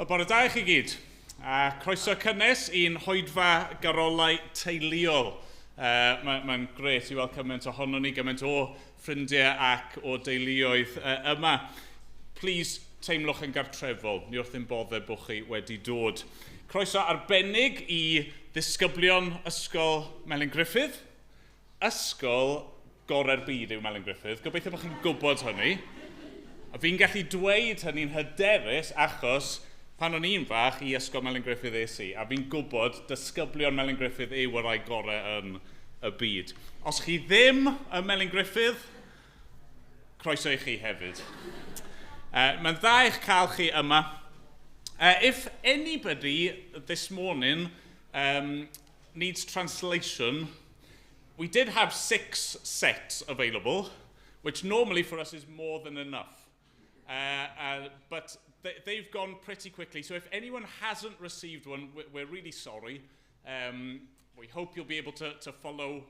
Wel, bore da i chi gyd. A croeso cynnes i'n hoedfa garolau teuluol. Mae'n ma grêt i weld cymaint ohonon ni, gymaint o ffrindiau ac o deuluoedd yma. Please, teimlwch yn gartrefol. Ni wrth ein boddau bod chi wedi dod. Croeso arbennig i ddisgyblion Ysgol Melin Griffith. Ysgol gorau'r byd yw Melin Griffith. Gobeithio bod chi'n gwybod hynny. A fi'n gallu dweud hynny'n hyderus achos pan o'n i'n fach i Ysgol Melin Griffith es i, a fi'n gwybod disgyblion Melin Griffith yw y rai gorau yn y byd. Os chi ddim yn Melin Griffith, croeso i chi hefyd. Mae'n dda eich cael chi yma. If anybody this morning needs translation, we did have six sets available, which normally for us is more than enough. But they've gone pretty quickly. So if anyone hasn't received one, we're really sorry. We hope you'll be able to follow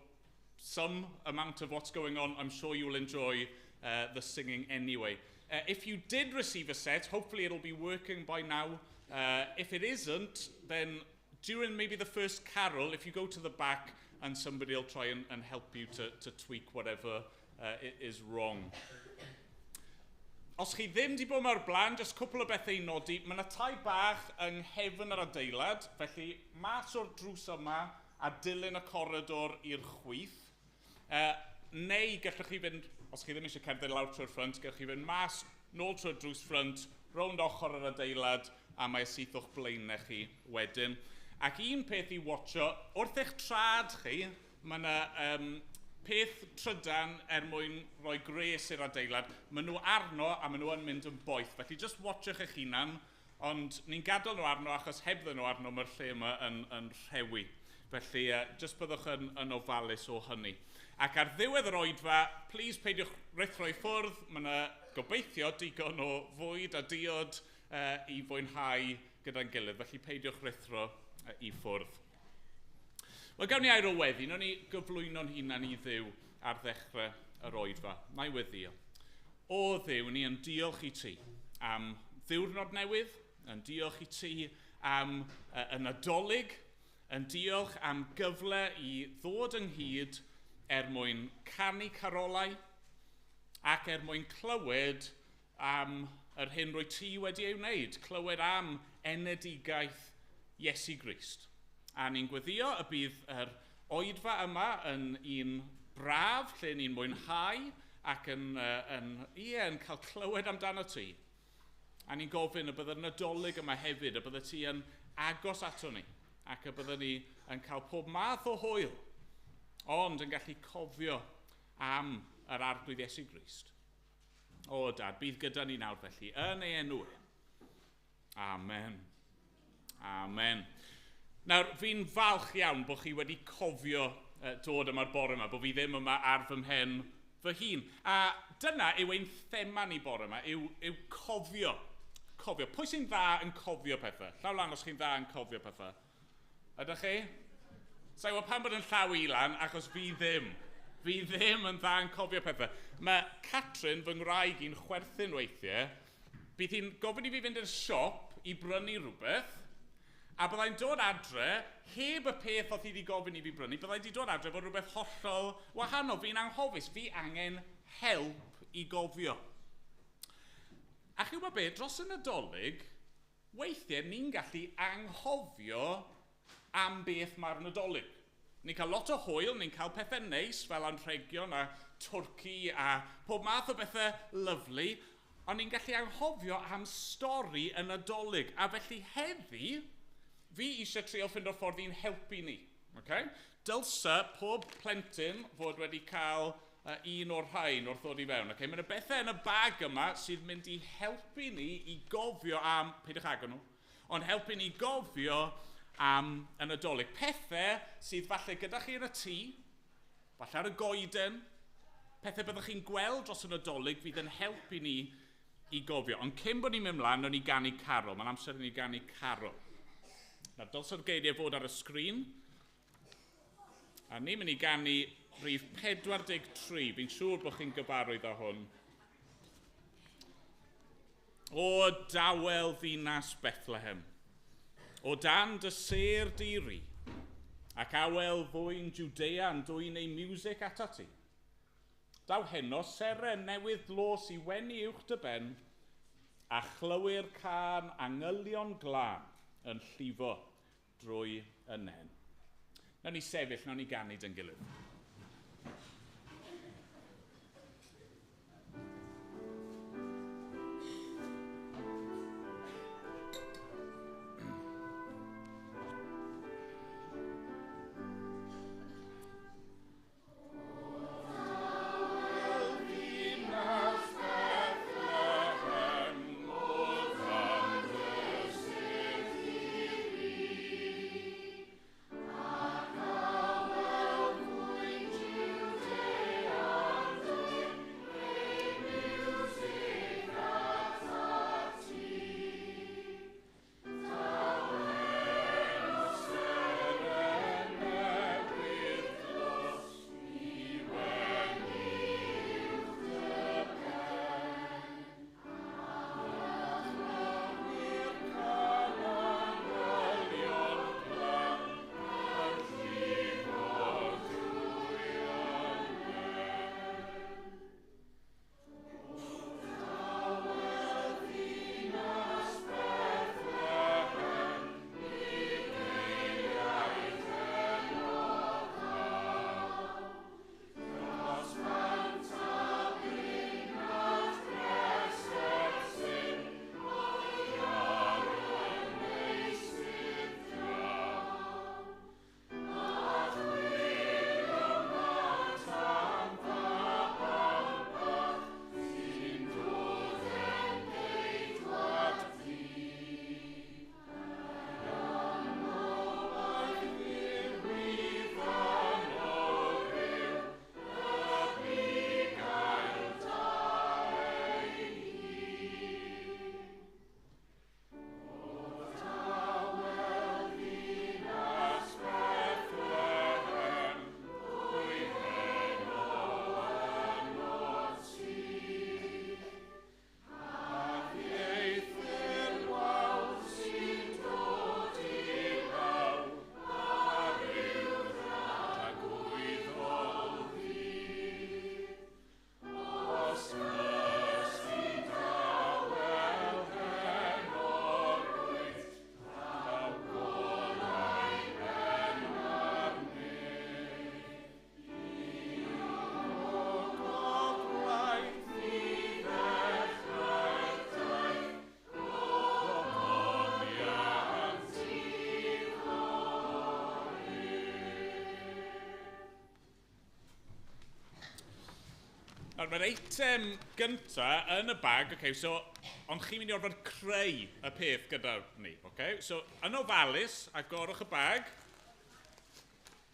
some amount of what's going on. I'm sure you'll enjoy the singing anyway. If you did receive a set, hopefully it'll be working by now. If it isn't, then during maybe the first carol, if you go to the back and somebody will try and help you to tweak whatever is wrong. Os chi ddim di bod yma o'r blaen, jyst cwpl o bethau i nodi. Mae yna tai bach yng nghefn yr adeilad, felly mas o'r drws yma a dilyn y coridor i'r chwith. Neu gallwch chi fynd, os chi ddim eisiau cerdded lawr trwy'r ffrynt, gallwch chi fynd mas, nôl trwy'r drws ffrynt, rownd ochr yr adeilad, a mae syth o'ch blaenau chi wedyn. Ac un peth i watcho, wrth eich traed chi, mae yna peth trydan er mwyn rhoi gres i'r adeilad. Maen nhw arno a maen nhw yn mynd yn boeth. Felly just watchwch eich hunan, ond ni'n gadael nhw arno achos hebddyn nhw arno mae'r lle yma yn rhewi. Felly just byddwch yn ofalus o hynny. Ac ar ddiwedd yr oedfa, please peidiwch rhuthro i ffwrdd. Mae yna gobeithio digon o fwyd a diod i fwynhau gyda'n gilydd. Felly peidiwch rhuthro i ffwrdd. Wel, gawn ni air o weddi. Nawn ni gyflwyno'n hunan i Dduw ar ddechrau yr oedfa. Na i weddio. O Dduw, ni yn diolch i ti am ddiwrnod newydd, yn diolch i ti am y Nadolig, yn diolch am gyfle i ddod ynghyd er mwyn canu carolau ac er mwyn clywed am yr hyn rwy ti wedi ei wneud, clywed am enedigaeth Iesu Grist. A ni'n gweddio y bydd yr oedfa yma yn un braf, lle ni'n mwynhau ac ie, yn cael clywed amdano ti. A ni'n gofyn y byddai'r Nadolig yma hefyd, y bydde ti yn agos ato ni, ac y bydde ni yn cael pob math o hwyl, ond yn gallu cofio am yr Arglwydd Iesu Grist. O Dad, bydd gyda ni nawr felly, yn ei enw e. Amen. Amen. Nawr, fi'n falch iawn bod chi wedi cofio dod yma'r bore yma, bod fi ddim yma ar fy mhen fy hun. A dyna yw ein thema ni bore yma, yw cofio. Cofio. Pwy sy'n dda yn cofio pethau? Llaw lan os chi'n dda yn cofio pethau. Ydych chi? Sa'i wybod pam bod yn llaw i lan, achos fi ddim. Fi ddim yn dda yn cofio pethau. Mae Catrin, fy ngwraig i'n chwerthin weithiau, bydd hi'n gofyn i fi fynd i'r siop i brynu rhywbeth, a byddai'n dod adre, heb y peth oedd hi wedi gofyn i fi brynu, byddai wedi dod adre fod rhywbeth hollol wahanol. Fi'n anghofus, fi angen help i gofio. A chi'n gwybod beth, dros y Nadolig, weithiau ni'n gallu anghofio am beth mae'r Nadolig. Ni'n cael lot o hwyl, ni'n cael pethau neis fel anrhegion a twrci a pob math o bethau lyfli, ond ni'n gallu anghofio am stori y Nadolig. A felly heddi, fi eisiau trio ffindo ffordd i'n helpu ni. Okay? Dylsa pob plentyn fod wedi cael un o'r rhain wrth ddod i fewn. Okay? Mae yna bethau yn y bag yma sydd mynd i helpu ni i gofio am, peidiwch agor nhw, ond helpu ni gofio am y Nadolig. Pethau sydd falle gyda chi yn y tŷ, falle ar y goeden, pethau byddwch chi'n gweld dros y Nadolig fydd yn helpu ni i gofio. Ond cyn bod ni'n mynd mlaen, nawn ni ganu carol. Mae'n amser i ni ganu carol. Nawr, dylse'r geiriau fod ar y sgrin. A ni'n mynd i ganu rhif 43. Fi'n siŵr bod chi'n gyfarwydd â hwn. O dawel ddinas Bethlehem, o dan dy sêr diri, ac awel fwyn Jwdea'n dwyn ei miwsig atat ti. Daw heno seren newydd dlos i wenu uwch dy ben, a chlywir cân angylion glân yn llifo drwy y nen. Nawn ni sefyll, nawn ni ganu dy'n gilydd. Nawr, mae'r eitem gynta yn y bag, okay, so, ond chi'n mynd i orfod creu y peth gyda ni, okay? So, yn ofalus, agorwch y bag.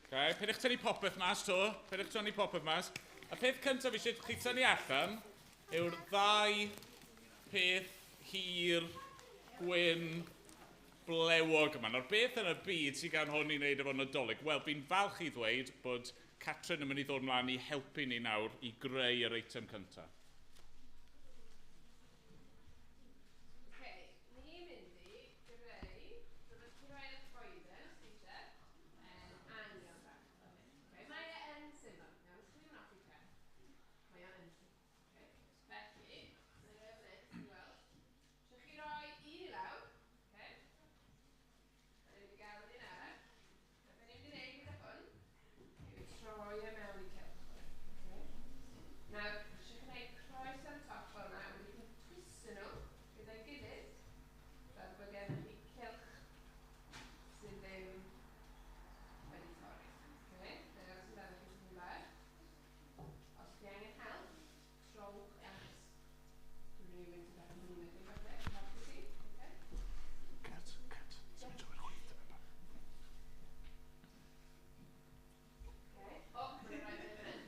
Okay, peidiwch tynnu popeth mas to, peidiwch tynnu popeth mas. Y peth cyntaf eisiau chi tynnu allan yw'r ddau peth hir, gwyn, blewog yma. Nawr, beth yn y byd sydd gan hwn i wneud efo Nadolig? Wel, fi'n falch i ddweud bod Catrin yn mynd i ddod mlaen i helpu ni nawr i greu yr eitem cyntaf. Okay, ni'n mynd i greu, rhywbeth ti'n rhoi yn y coeden, os ti eisiau, anion bach fel hyn. Okay, mae e yn syml. Iawn, os chi'n hoffi crefft, mae o yn syml. Okay. Felly, mae'n rhoi fan hyn, ti'n gweld. So chi roi un i lawr, okay. A ni'n mynd i gael un arall. A be ni'n mynd i wneud gyda hwn, yw troi e mewn i cylch. Okay. Nawr, eisiau chi wneud croes ar y top fel yna, a wedyn chi'n twistio nhw gyda'i gilydd, fel bod gennych chi cylch sydd ddim wedi torri. Okay? Dyna sydd arall chi tipyn bach. Os chi angen help, trowch at rhywun sydd ar y mynydd neu falle, i helpu chi. Okay? Cat, cat, symud trwy'r chwith tipyn bach. Okay. O, mae'n rhaid i fan hyn.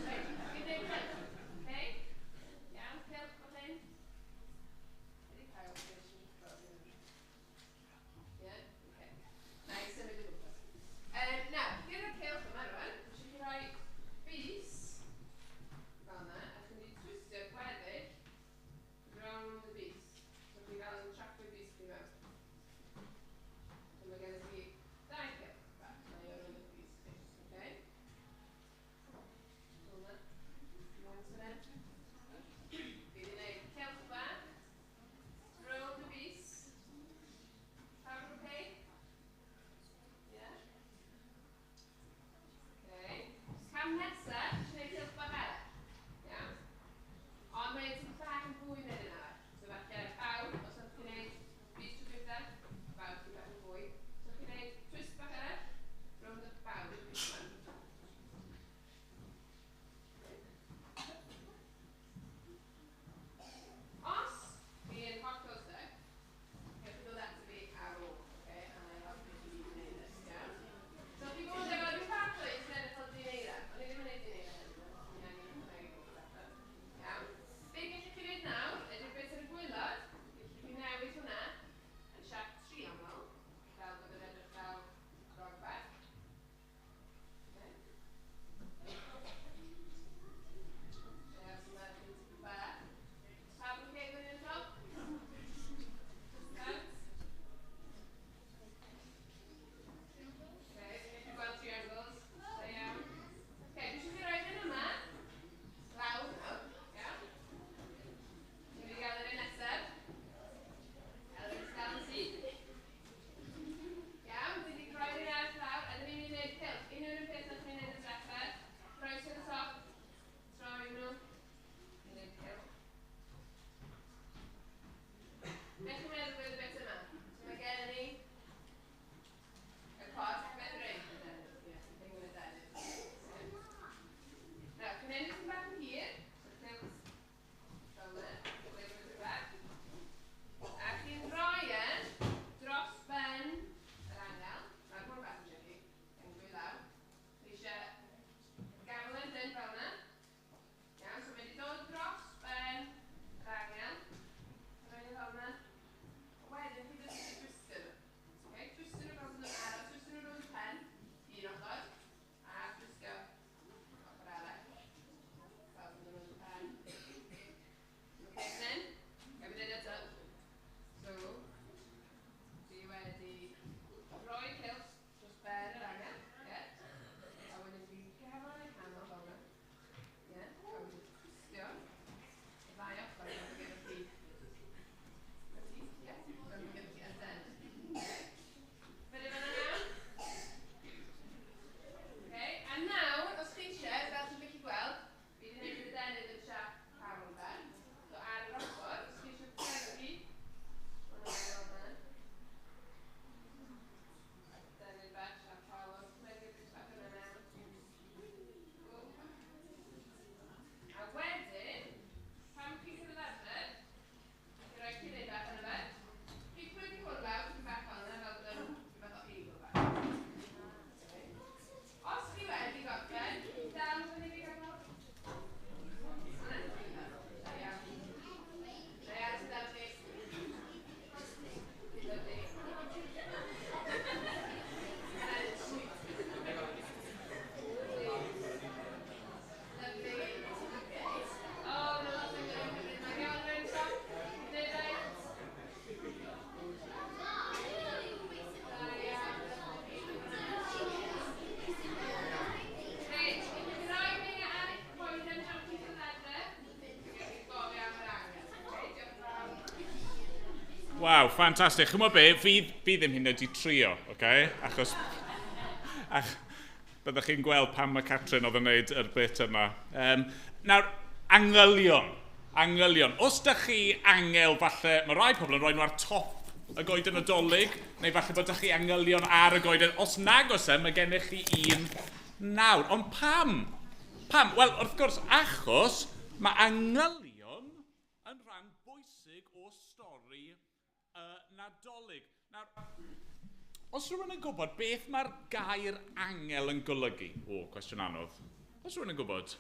Reit, chi'n neud cylch. Okay? Iawn, cylch fel hyn. Waw, ffantastig. Ch'mod be, fi ddim hyn wedi trio, okay? Achos byddwch chi'n gweld pam mae Catrin oedd yn gwneud yr bit yma. Nawr, angylion. Angylion. Os dych chi angel, falle, mae rai pobl yn rhoi nhw ar top y goeden Nadolig, neu falle bod dych chi angylion ar y goeden. Os nag oes e, mae gennych chi un nawr. Ond pam? Pam? Wel, wrth gwrs, achos mae angylion yn rhan bwysig o stori y Nadolig. Nawr, os rhywun yn gwybod beth mae'r gair angel yn golygu? O, cwestiwn anodd. Os rhywun yn gwybod,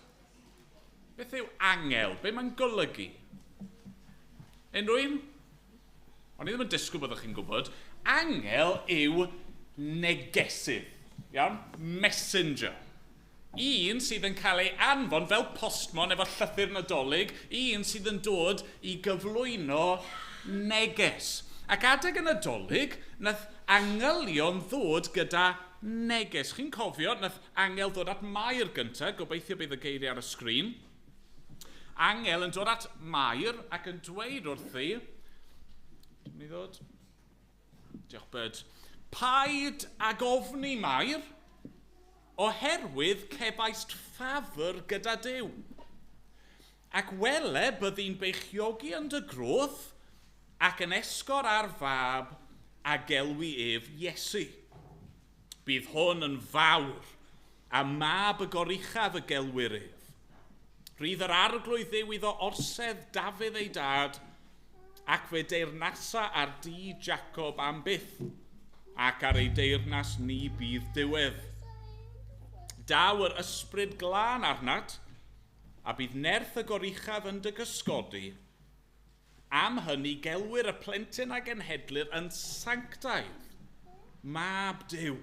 beth yw angel? Be mae'n golygu? Unrhyw un? O'n i ddim yn disgwyl byddwch chi'n gwybod. Angel yw negesydd. Iawn? Messenger. Un sydd yn cael ei anfon fel postmon efo llythyr Nadolig, un sydd yn dod i gyflwyno neges. Ac adeg y Nadolig, nath angylion ddod gyda neges. Chi'n cofio, nath angel ddod at Mair gyntaf, gobeithio bydd y geiriau ar y sgrin. Angel yn dod at Mair ac yn dweud wrthi, dwi'n mynd i ddod? Diolch byd. Paid ag ofni Mair, oherwydd cefaist ffafr gyda Duw. Ac wele byddi'n beichiogi yn dy groth, ac yn esgor ar fab a gelwi ef Iesu. Bydd hwn yn fawr, a mab y goruchaf y gelwir ef. Rhydd yr arglwydd Dduw iddo orsedd Dafydd ei dad, ac fe deyrnasa ar dŷ Jacob am byth, ac ar ei deyrnas ni bydd diwedd. Daw yr ysbryd glân arnat, a bydd nerth y goruchaf yn dy gysgodi. Am hynny gelwir y plentyn a genhedlir yn sanctaidd, mab Duw.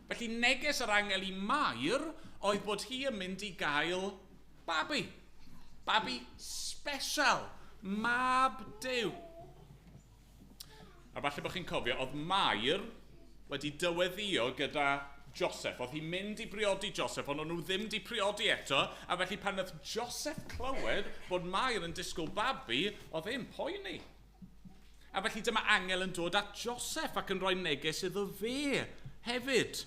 Felly neges yr angel i Mair oedd bod hi yn mynd i gael babi. Babi special, mab Duw. A falle bod chi'n cofio, oedd Mair wedi dyweddio gyda Joseph. Oedd hi'n mynd i briodi Joseph, ond o'n nhw ddim wedi priodi eto, a felly pan nath Joseph clywed bod Mair yn disgwyl babi, oedd e'n poeni. A felly dyma angel yn dod at Joseph ac yn rhoi neges iddo fe hefyd.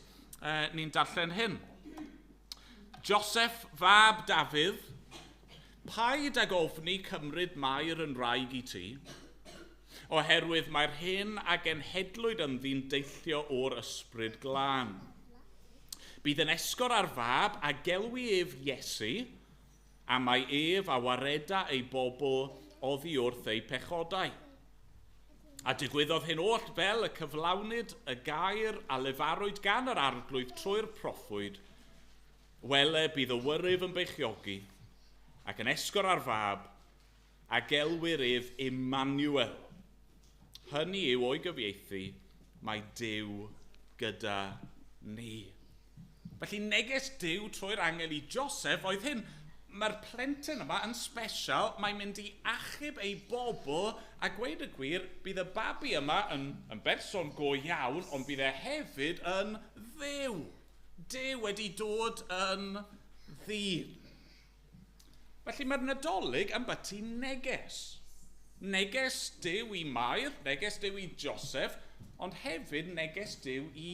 Ni'n darllen hyn. Joseph, fab Dafydd, paid ag ofni cymryd Mair yn wraig i ti, oherwydd mae'r hyn a genhedlwyd ynddi'n deillio o'r ysbryd glân. Bydd yn esgor ar fab a gelwi ef Iesu, a mae ef a wareda ei bobl oddi wrth ei pechodau. A digwyddodd hyn oll fel y cyflawnid y gair a lefarwyd gan yr arglwydd trwy'r proffwyd, wele bydd y wyryf yn beichiogi ac yn esgor ar fab a gelwir ef Emmanuel. Hynny yw o'i gyfieithu, mae Duw gyda ni. Felly neges Duw trwy'r angel i Joseph oedd hyn. Mae'r plentyn yma yn special, mae'n mynd i achub ei bobl, a gweud y gwir, bydd y babi yma yn berson go iawn, ond bydd e hefyd yn Dduw. Duw wedi dod yn ddyn. Felly mae'r Nadolig yn byti neges. Neges Duw i Mair, neges Duw i Joseph, ond hefyd neges Duw i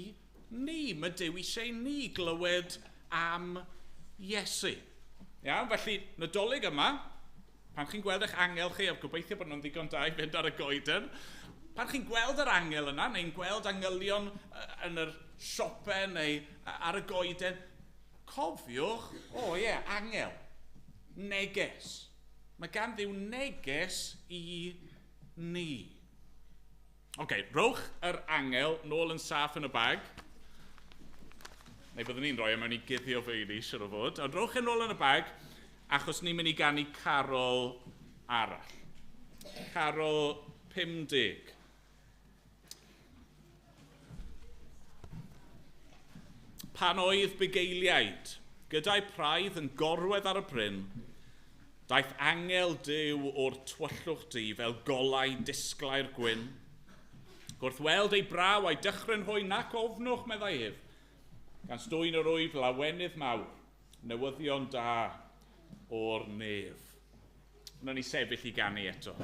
ni. Mae Duw eisiau ni glywed am Iesu. Iawn, felly Nadolig yma, pan chi'n gweld eich angel chi, a gobeithio bod nhw'n ddigon da i fynd ar y goeden, pan chi'n gweld yr angel yna, neu'n gweld angylion yn yr siope neu ar y goeden, cofiwch, o ie, angel, neges. Mae gan Dduw neges i ni. Oce, rhowch yr angel nôl yn saff yn y bag. Neu byddwn ni'n rhoi e mewn i guddio feili, siŵr o fod. Ond rhowch e nôl yn y bag, achos ni'n mynd i ganu carol arall. Carol 50. Pan oedd bugeiliaid gyda'i praidd yn gorwedd ar y bryn, daeth angel Duw o'r tywyllwch du fel golau disglair gwyn. Gwrth weld ei braw a'i dychryn hwy nac ofnwch, meddai ef, gan stwyn yr wyf lawenydd mawr, newyddion da o'r nef. Wnawn ni sefyll i ganu eto.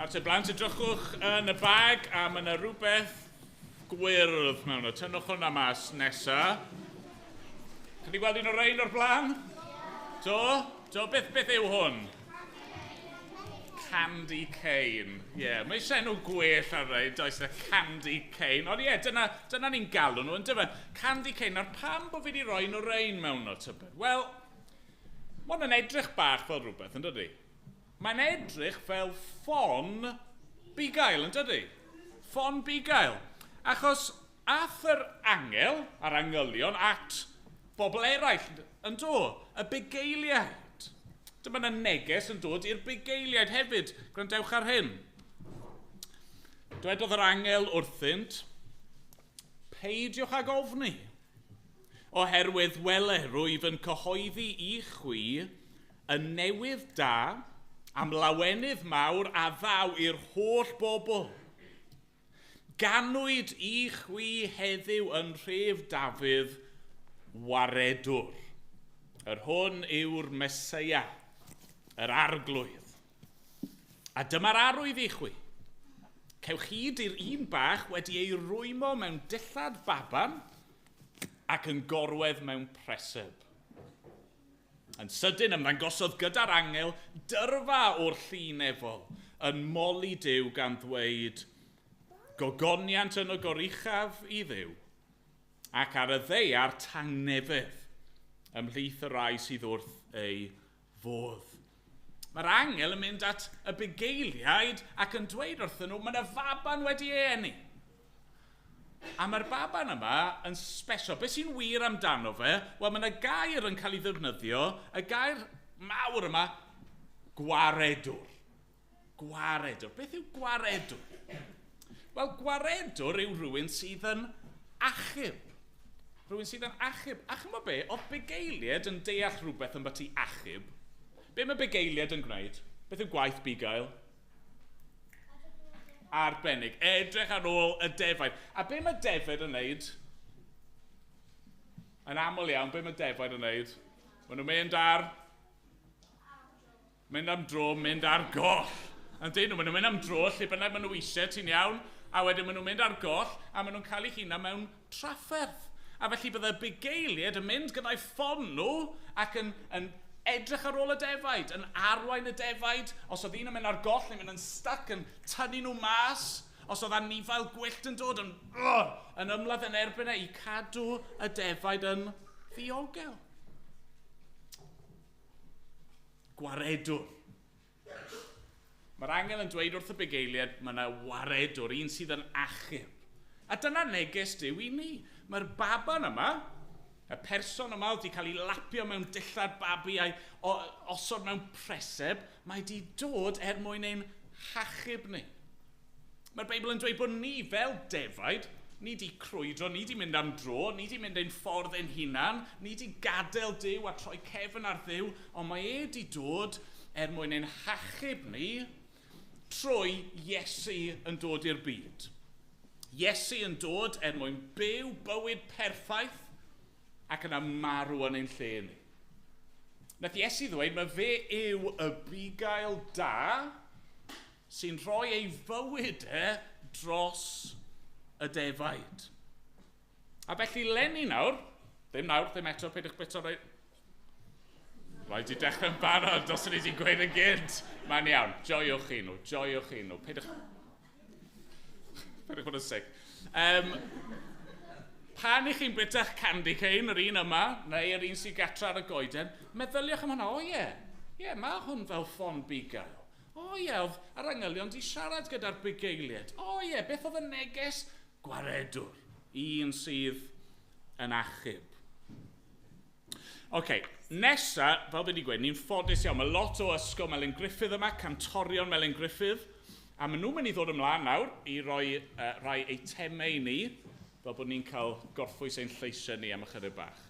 Ar te blant, edrychwch yn y bag a mae yna rhywbeth gwyrdd mewn o. Tynnwch hwnna mas nesa. Chi wedi gweld un o'r rhain o'r blaen? Do? Do, beth yw hwn? Candy cane. Ie, yeah, mae eisiau enw gwell ar rhain, does e? Candy cane. Ond ie, yeah, dyna ni'n galw nhw, yn dyfa. Candy cane. Nawr, pam bod fi wedi rhoi un o'r rhain mewn o, tybed? Wel, mae hwn yn edrych bach fel rhywbeth, yn dydi? Mae'n edrych fel ffon bugail, yn dydi? Ffon bugail. Achos ath yr angel a'r angylion at bobl eraill yn do, y bugeiliaid. Dyma yna neges yn dod i'r bugeiliaid hefyd. Gwrandewch ar hyn. Dwedodd yr angel wrthynt, peidiwch ag ofni, oherwydd wele rwyf yn cyhoeddi i chwi y newydd da am lawenydd mawr a ddaw i'r holl bobl. Ganwyd i chwi heddiw yn nhref Dafydd waredwr. Yr hwn yw'r Meseia, yr Arglwydd. A dyma'r arwydd i chwi. Cewch hyd i'r un bach wedi ei rwymo mewn dillad baban ac yn gorwedd mewn preseb. Yn sydyn ymddangosodd gyda'r angel dyrfa o'r llu nefol yn moli Duw gan ddweud, gogoniant yn y goruchaf i Dduw ac ar y ddaear tangnefedd ymhlith y rai sydd wrth ei fodd. Mae'r angel yn mynd at y bugeiliaid ac yn dweud wrthyn nhw, mae yna faban wedi ei eni. A mae'r baban yma yn special. Be sy'n wir amdano fe? Wel, mae yna gair yn cael ei ddefnyddio, y gair mawr yma, gwaredwr. Gwaredwr. Beth yw gwaredwr? Wel, gwaredwr yw rhywun sydd yn achub. Rhywun sydd yn achub. A chymod be, oedd bugeiliaid yn deall rhywbeth yn byti achub. Be mae bugeiliaid yn gwneud? Beth yw gwaith bugail? Arbennig. Edrych ar ôl y defaid. A be mae defaid yn wneud? Yn aml iawn, be mae defaid yn wneud? Maen nhw'n mynd ar... Mynd am dro, mynd ar goll. Yn dyn nhw, maen nhw'n mynd am dro, lle bynnag maen nhw eisiau, ti'n iawn. A wedyn maen nhw'n mynd ar goll, a maen nhw'n cael eu hunain mewn trafferth. A felly byddai bugeiliaid yn mynd gyda'i ffon nhw ac yn edrych ar ôl y defaid, yn arwain y defaid. Os oedd un yn mynd ar goll, neu'n mynd yn stuck, yn tynnu nhw mas. Os oedd anifail gwyllt yn dod, yn ymladd yn erbyn e i cadw y defaid yn ddiogel. Gwaredwr. Mae'r angel yn dweud wrth y bugeiliaid, mae yna waredwr, un sydd yn achub. A dyna neges Duw i ni. Mae'r baban yma, y person yma oedd wedi cael ei lapio mewn dillad babi a'i osod mewn preseb, mae wedi dod er mwyn ein hachub ni. Mae'r Beibl yn dweud bod ni fel defaid, ni wedi crwydro, ni wedi mynd am dro, ni wedi mynd ein ffordd ein hunan, ni wedi gadael Duw a troi cefn ar Dduw, ond mae e wedi dod er mwyn ein hachub ni trwy Iesu yn dod i'r byd. Iesu yn dod er mwyn byw bywyd perffaith ac yna marw yn ein lle ni. Nath Iesu ddweud, mae fe yw y bugail da sy'n rhoi ei fywyd e dros y defaid. A felly leni nawr, ddim eto, peidiwch bwyta rhai... Rhaid i dechrau'n barod, os ni wedi gweud yn gynt. Mae'n iawn, joiwch chi nhw, joiwch chi nhw. Peidiwch bod yn sick. Pan i chi'n bwyta'ch candy cane, yr un yma, neu yr un sy'n gatra ar y goeden, meddyliwch am hwnna, o ie, mae hwn fel ffon bugail. O ie, oedd yr angylion di siarad gyda'r bugeiliaid. O ie, beth oedd y neges? Gwaredwr, un sydd yn achub. Oce, nesa, fel fi wedi gweud, ni'n ffodus iawn. Mae lot o ysgol Melin Gruffydd yma, cantorion Melin Gruffydd, a maen nhw'n mynd i ddod ymlaen nawr i roi rhai eitemau i ni, fel bod ni'n cael gorffwys ein lleisiau ni am ychydig bach.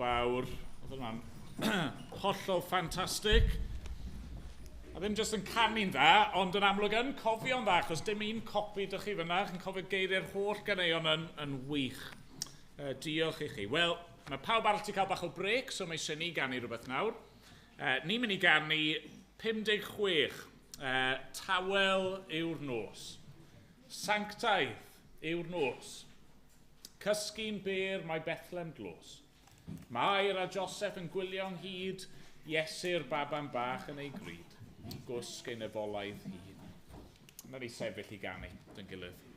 fawr. Oedd hwnna'n hollol ffantastig. A ddim jyst yn canu'n dda, ond yn amlwg yn cofio'n dda, achos dim un copi dych chi fyna, chi'n cofio geiriau'r holl ganeuon yn wych. Diolch i chi. Wel, mae pawb arall 'di cael bach o brêc, so mae eisiau ni ganu rhywbeth nawr. Ni'n mynd i ganu 56, Tawel yw'r nos. Sanctaidd yw'r nos. Cysgu'n bur mae Bethlem glos. Mair a Joseph yn gwylio ynghyd, Iesu'r baban bach yn ei gryd. Gwsg ei nefolaidd hun. Wna ni sefyll i ganu 'da'n gilydd.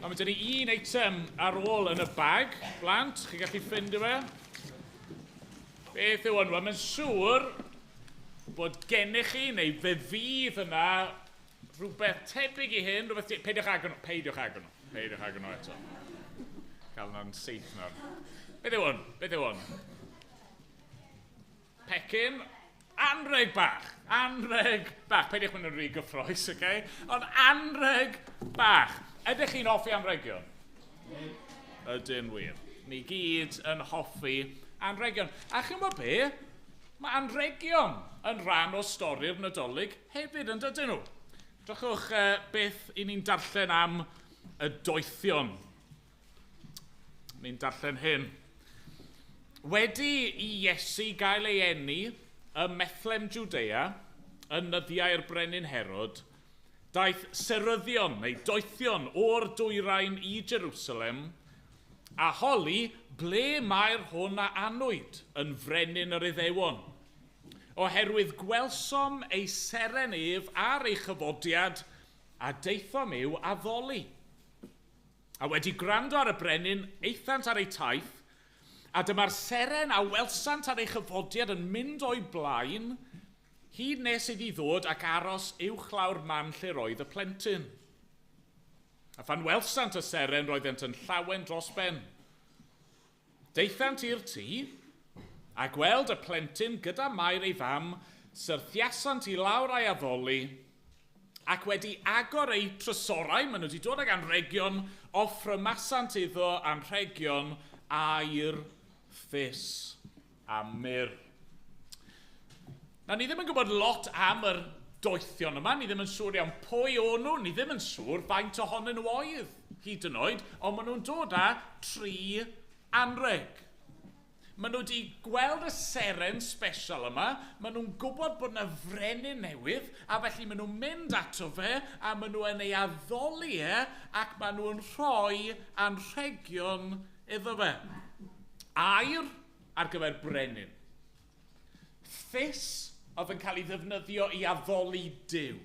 Mae dyn ni un eitem ar ôl yn y bag, blant, chi'n gallu ffindio fe? Beth yw hwn? Wel, mae'n siŵr bod gennych chi, neu fe fydd yna, rhywbeth tebyg i hyn, rhywbeth... Peidiwch agor nhw, peidiwch agor nhw, peidiwch agor nhw eto. Cael nhw'n syth nawr. Beth yw hwn? Beth yw hwn? Pecyn. Anreg bach. Anreg bach. Peidiwch mynd yn rhy gyffrous, oce? Okay? Ond anreg bach. Ydych chi'n hoffi anregion? Ydyn wir. Ni gyd yn hoffi anregion. A chi'n gwybod be? Mae anregion yn rhan o stori'r Nadolig hefyd, yn dydyn nhw? Drychwch beth i ni'n darllen am y doethion. Ni'n darllen hyn. Wedi i Iesu gael ei eni ym Methlem Jwdea, yn nyddiau'r brenin Herod, daeth seryddion neu doethion o'r dwyrain i Jerusalem a holi ble mae'r hwn a anwyd yn frenin yr Iddewon. Oherwydd gwelsom ei seren ef ar ei chyfodiad a daethom i'w addoli. A wedi gwrando ar y brenin, aethant ar eu taith, a dyma'r seren a welsant ar ei chyfodiad yn mynd o'i blaen, hyd nes iddi ddod ac aros uwchlaw'r man lle roedd y plentyn. A phan welsant y seren, roeddent yn llawen dros ben. Daethant i'r tŷ, a gweld y plentyn gyda Mair ei fam, syrthiasant i lawr a'i addoli, ac wedi agor eu trysorau, maen nhw wedi dod ag anrhegion, offrymasant iddo anrhegion aur, thus a myrrh. Nawr, ni ddim yn gwybod lot am yr doethion yma, ni ddim yn siŵr iawn pwy o'n nhw, ni ddim yn siŵr faint ohonyn nhw oedd hyd yn oed, ond maen nhw'n dod â 3 anrheg. Maen nhw wedi gweld y seren special yma, maen nhw'n gwybod bod yna frenin newydd, a felly maen nhw'n mynd ato fe, a maen nhw yn ei addoli e, ac maen nhw'n rhoi anrhegion iddo fe. Aur ar gyfer brenin. Thus oedd yn cael ei ddefnyddio i addoli Duw.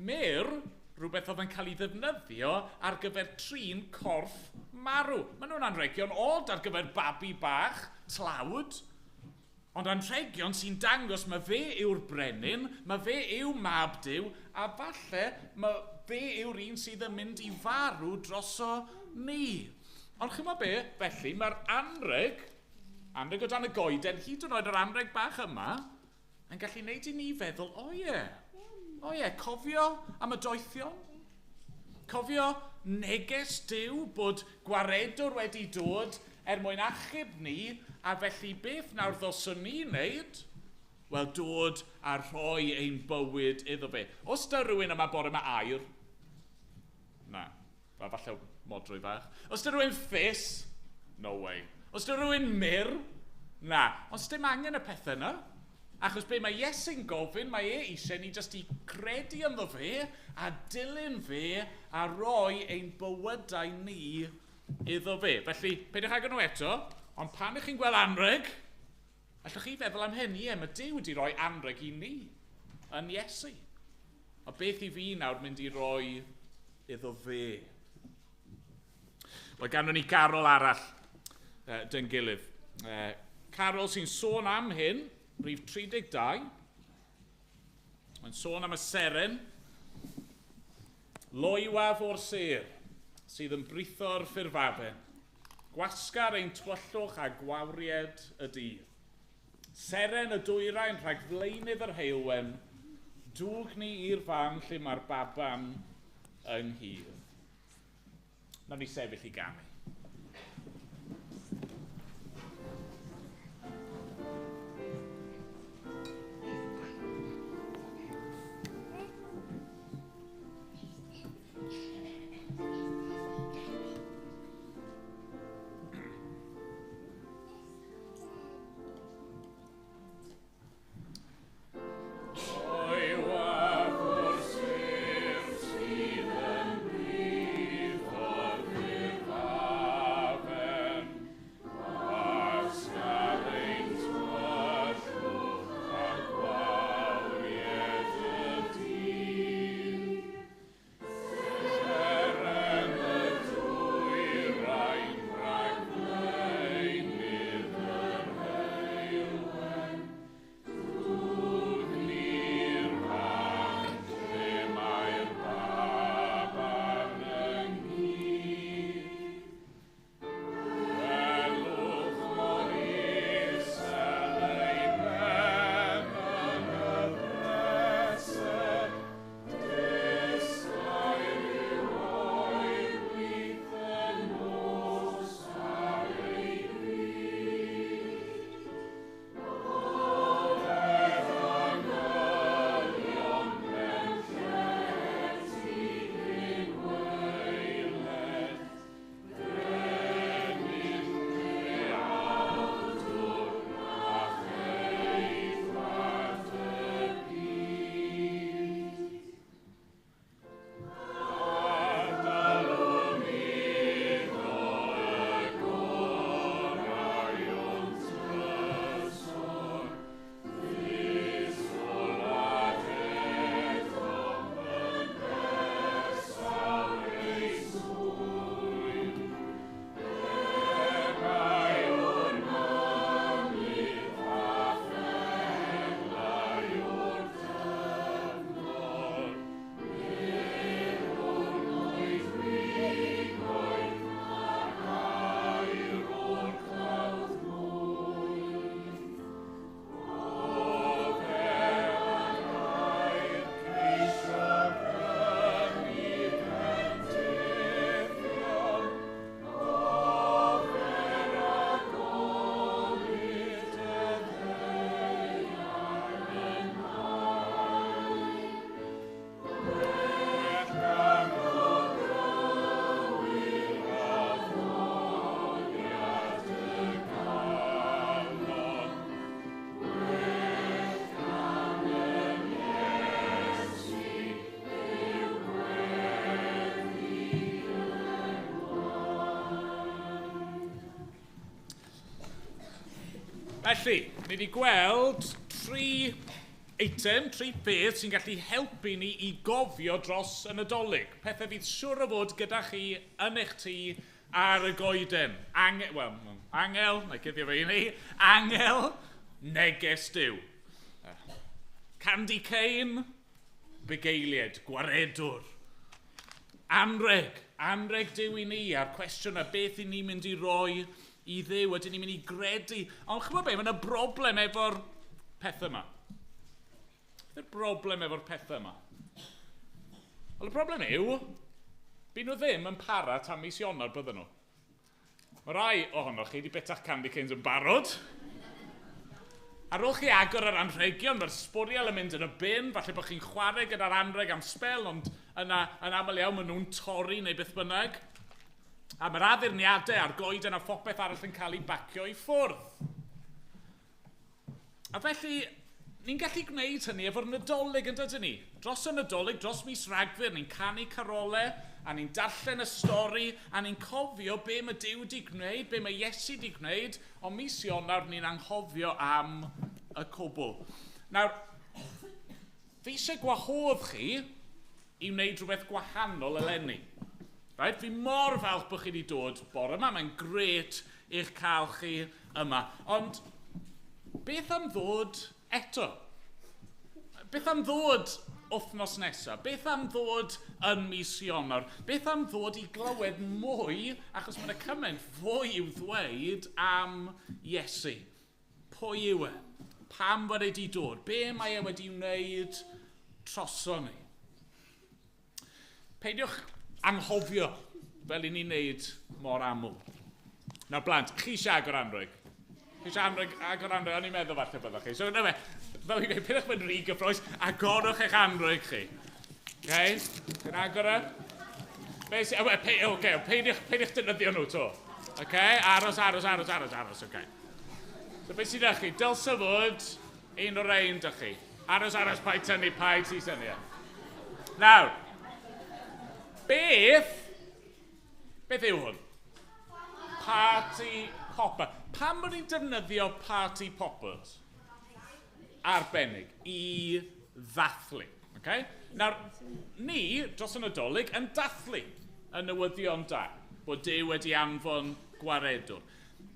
Myrrh, rhywbeth oedd yn cael ei ddefnyddio ar gyfer trin corff marw. Maen nhw'n anrhegion od ar gyfer babi bach, tlawd, ond anrhegion sy'n dangos mae fe yw'r brenin, mae fe yw mab Duw, a falle mae fe yw'r un sydd yn mynd i farw droso ni. Ond chimod be? Felly mae'r anrheg o dan y goeden, hyd yn oed yr anrheg bach yma, yn gallu wneud i ni feddwl, o ie, cofio am y doethion? Cofio neges Duw bod gwaredwr wedi dod er mwyn achub ni, a felly beth nawr ddylswn ni wneud? Wel, dod a rhoi ein bywyd iddo fe. Os da rhywun yma bore yma aur? Na, falle modrwy fach. Os da rhywun thus? No way. Os da rhywun myrrh? Na. Ond dim angen y pethau yna. Achos be mae Iesu'n gofyn, mae e eisiau ni jyst i credu ynddo fe, a dilyn fe, a roi ein bywydau ni iddo fe. Felly, peidiwch agor nhw eto, ond pan ych chi'n gweld anrheg, allwch chi feddwl am hyn, ie, mae Duw wedi rhoi anrheg i ni, yn Iesu. A beth i fi nawr mynd i roi iddo fe? Wel, ganwn ni carol arall dyn gilydd. Carol sy'n sôn am hyn, rhif 32. Mae'n sôn am y seren. Loywaf o'r sêr sydd yn britho'r ffurfafen. Gwasgar ein tywyllwch a gwawried y dydd. Seren y dwyrain rhag flaenydd yr heulwen, dwg ni i'r fan lle mae'r baban ynghyd. Nawn ni sefyll i ganu. Felly, ni wedi gweld 3 eitem, 3 peth sy'n gallu helpu ni i gofio dros y Nadolig. Pethau fydd siŵr o fod gyda chi yn eich tŷ ar y goeden. Angel, na i guddio fe i ni, angel, neges Duw. Candy cane, bugeiliaid, gwaredwr. Anreg, anreg Duw i ni, a'r cwestiwn a beth i ni'n mynd i roi i Dduw, ydyn ni'n mynd i gredu. Ond chymod be, mae yna broblem efo'r pethau yma. Beth yw'r broblem efo'r pethau yma? Wel, y broblem yw, byd nhw ddim yn para tan mis Ionawr bydden nhw. Mae rai ohonoch chi wedi betach candy canes yn barod. Ar ôl chi agor yr anrhegion, mae'r sbwriel yn mynd yn y bin, falle bod chi'n chwarae gyda'r anrheg am sbel, ond yna yn aml iawn maen nhw'n torri neu beth bynnag. A mae'r addurniadau a'r goeden a phopeth arall yn cael ei bacio i ffwrdd. A felly, ni'n gallu gwneud hynny efo'r Nadolig yn dydyn ni? Dros y Nadolig, dros mis Rhagfyr, ni'n canu carolau, a ni'n darllen y stori, a ni'n cofio be mae Duw wedi gwneud, be mae Iesu wedi gwneud, ond mis Ionawr ni'n anghofio am y cwbl. Nawr, fi eisiau gwahodd chi i wneud rhywbeth gwahanol eleni. Right? Fi mor falch bod chi wedi dod bore yma, mae'n grêt i'ch cael chi yma. Ond beth am ddod eto? Beth am ddod wythnos nesaf? Beth am ddod yn mis Ionawr? Beth am ddod i glywed mwy, achos mae yna cymaint fwy i'w ddweud am Iesu? Pwy yw e? Pam fod e wedi dod? Be mae e wedi wneud troso ni? Peidiwch anghofio fel i ni'n wneud mor aml. Nawr blant, chi eisiau agor anrheg? Chi eisiau anrheg, agor anrheg? O'n i'n meddwl falle byddwch chi. So, na fe, fel i'n gweud, peidiwch mynd rhy gyffrous, agorwch eich anrheg chi. Okay? Chi'n agor e? Okay, peidiwch defnyddio nhw to. Okay? Aros, okay. So beth sydd â chi? Dylse fod un o'r ein dych chi. Aros, paid tynnu, paid ti tynnu. Nawr, beth yw hwn? Party popper. Pam bod ni'n defnyddio party poppers? Arbennig i ddathlu. Okay? Nawr, ni, dros y Nadolig, yn dathlu y newyddion da, bod Duw wedi anfon gwaredwr.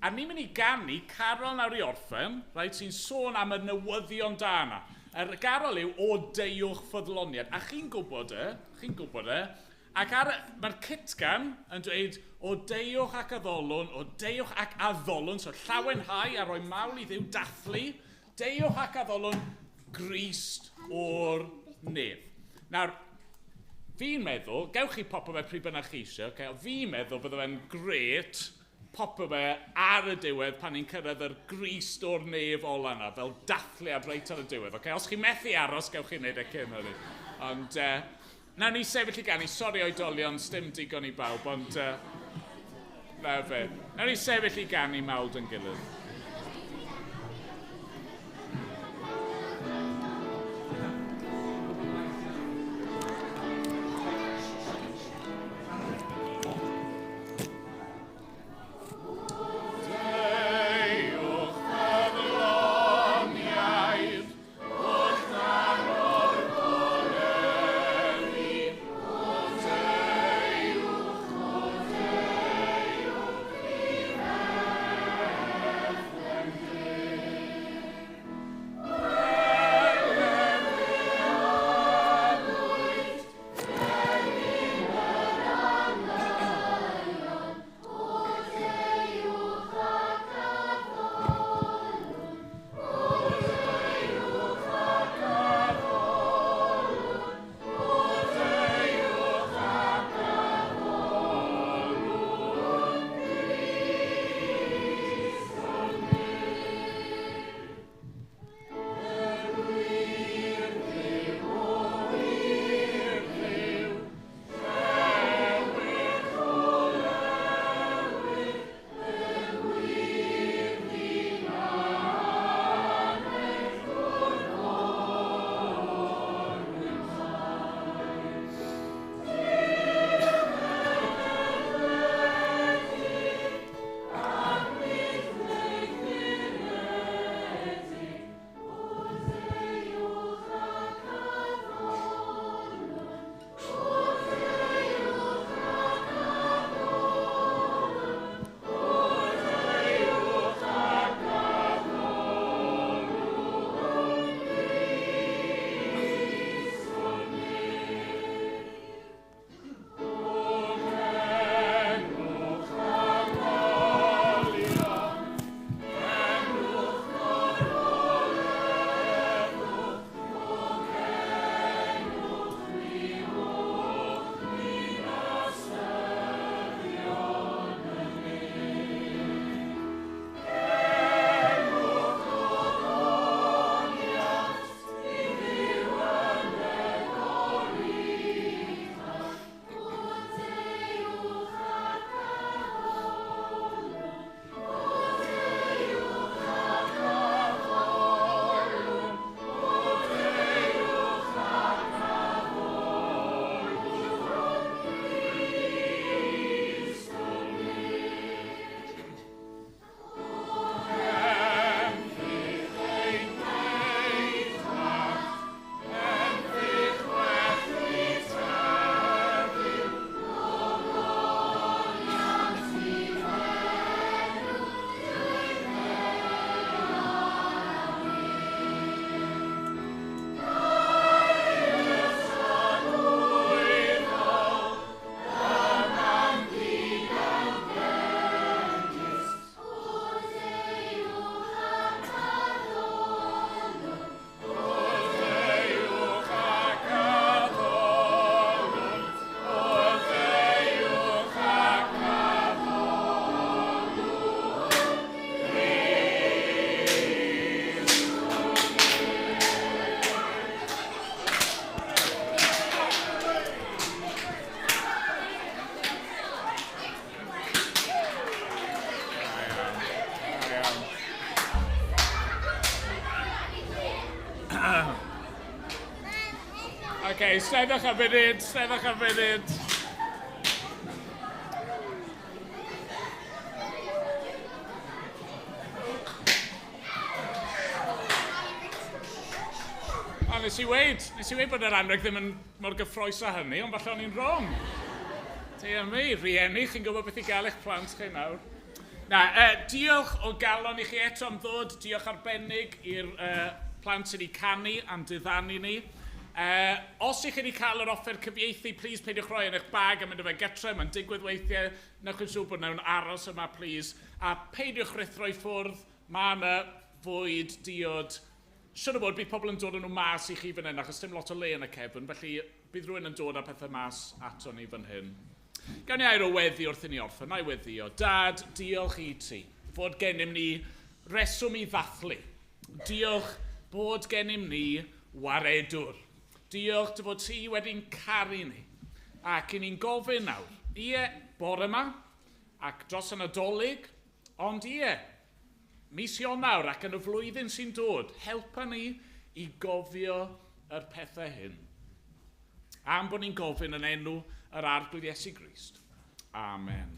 A ni'n mynd i ganu carol nawr i orffen, right, sy'n sôn am y newyddion da yna. Yr garol yw o deuwch ffyddloniad. A chi'n gwybod e, ac mae'r cytgan yn dweud o deuwch ac addolwn, so llawenhau a rhoi mawl i Dduw dathlu, deuwch ac addolwn Grist o'r nef. Nawr, fi'n meddwl, gewch chi popo fe pryd bynnag chi eisiau, okay, fi'n meddwl bydde fe'n grêt popo fe ar y diwedd pan ni'n cyrraedd yr Grist o'r nef ola yna, fel dathliad reit ar y diwedd. Okay? Os chi'n methu aros, gewch chi wneud e cyn hynny. Ond, nawn ni sefyll i ganu, sori oedolion, sdim digon i bawb, ond na fe. Nawn ni sefyll i ganu mawl dyn gilydd. Okay, steddwch am funud, steddwch am funud. A nes i weud bod yr anreg ddim yn mor gyffrous â hynny, ond falle o'n i'n wrong. Dear me, rieni, chi'n gwybod beth i gael eich plant chi nawr. Na, diolch o galon i chi eto am ddod. Diolch arbennig i'r plant sydd wedi canu am diddanu ni. Os ych chi wedi cael yr offer cyfieithu, please peidiwch rhoi yn eich bag a mynd â fe gytre. Mae'n digwydd weithiau. Newch yn siŵr bod nhw'n aros yma, please. A peidiwch rhuthro i ffwrdd. Mae yna fwyd, diod. Siwr o fod bydd pobl yn dod â nhw mas i chi fan hyn, achos dim lot o le yn y cefn, felly bydd rhywun yn dod â pethau mas ato ni fan hyn. Gawn ni air o weddi wrth i ni orffen, na i weddio. Dad, diolch i ti fod gennym ni reswm i ddathlu. Diolch bod gennym ni waredwr. Diolch dy fod ti wedi'n caru ni. Ac i ni'n gofyn nawr, ie, bore yma, ac dros y Nadolig, ond ie, mis Ionawr ac yn y flwyddyn sy'n dod, helpa ni i gofio yr pethau hyn. Am bod ni'n gofyn yn enw yr Arglwydd Iesu Grist. Amen.